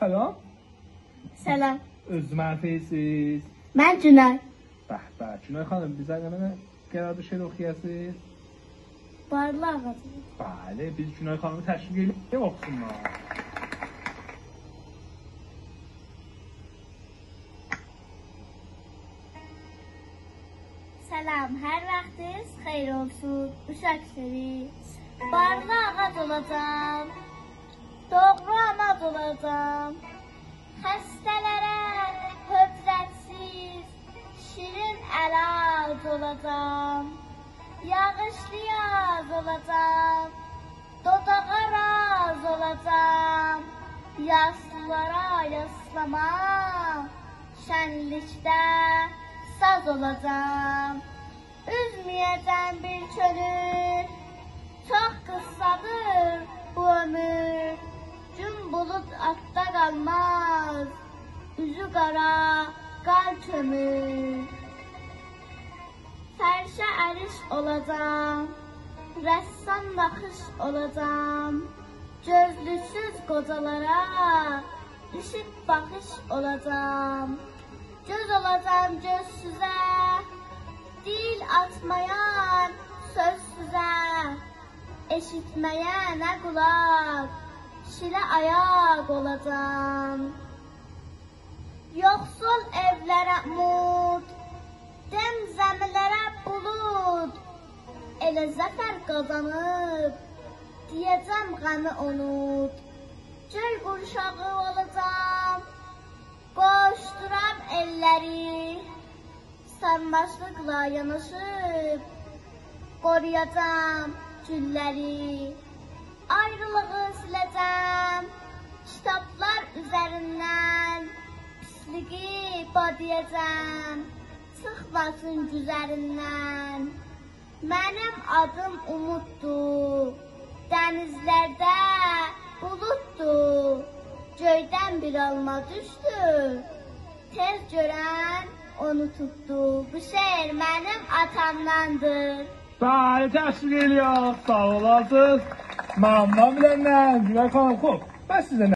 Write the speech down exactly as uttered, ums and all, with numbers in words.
سلام. سلام. اؤزونوزو معرفی ائدیرسینیز؟ من گونای. به به، گونای خانیم، بیزه نمنه قراردی شعر اوخویاسینیز؟ بارلی آغاجی. بلی، بیز گونای خانیمی تشویق ائدک، اوخوسونلار. سلام، هر واختینیز خئییر اولسون، اوشاق سئویر. بارلی آغاج اولاجام، دوغرو آماج اولاجام. خسته‌لره حجت‌سیز، شیرین علاج اولاجام. یاغیشلی یاز اولاجام، دوداغا راز اولاجام. یاسلیلارا یاسلاما، شنلیکده ساز اولاجام. اوزمه‌یه‌جم بیر کؤنول، چوخ قیسسادیر بو عؤمور. گون بولود آلتدا قالماز، اوزو قارا قار کؤمور. فرشه عریش اولاجام، رسام ناخیش اولاجام. گؤزلوکسوز قوجالارا ایشیق باخیش اولاجام. گؤز اولاجام گؤزسوزه، دیل آچمایان سؤزسوزه. ائشیتمه‌ینه قولاق، شیله آیاق اولاجام. یوخسول ائولره عمود، دم زمی‌لره بولود. ائله ظفر قازانیب، دئیه‌جم غمی اونود. گؤی قورشاغی اولاجام، قوووشدورام ائللری. سارماشیقلا یاناشیب، قورویاجام گوللری. آیریلیغی سیله‌جم کیتابلار اوزریندن، پیسلیگی بادیه‌جم، چیخماسین گوزریندن. منیم آدیم اوموددور، دنیزلرده بولوددور. گؤیدن بیر آلما دوشدو، تئز گؤرن اونو توتدو. بو شعر منیم آتامداندیر. بلی، تشویق ائله‌یک، ساغ اولاسینیز. ممنون بیلندن، گونای خانیم. خوب، بس سیزه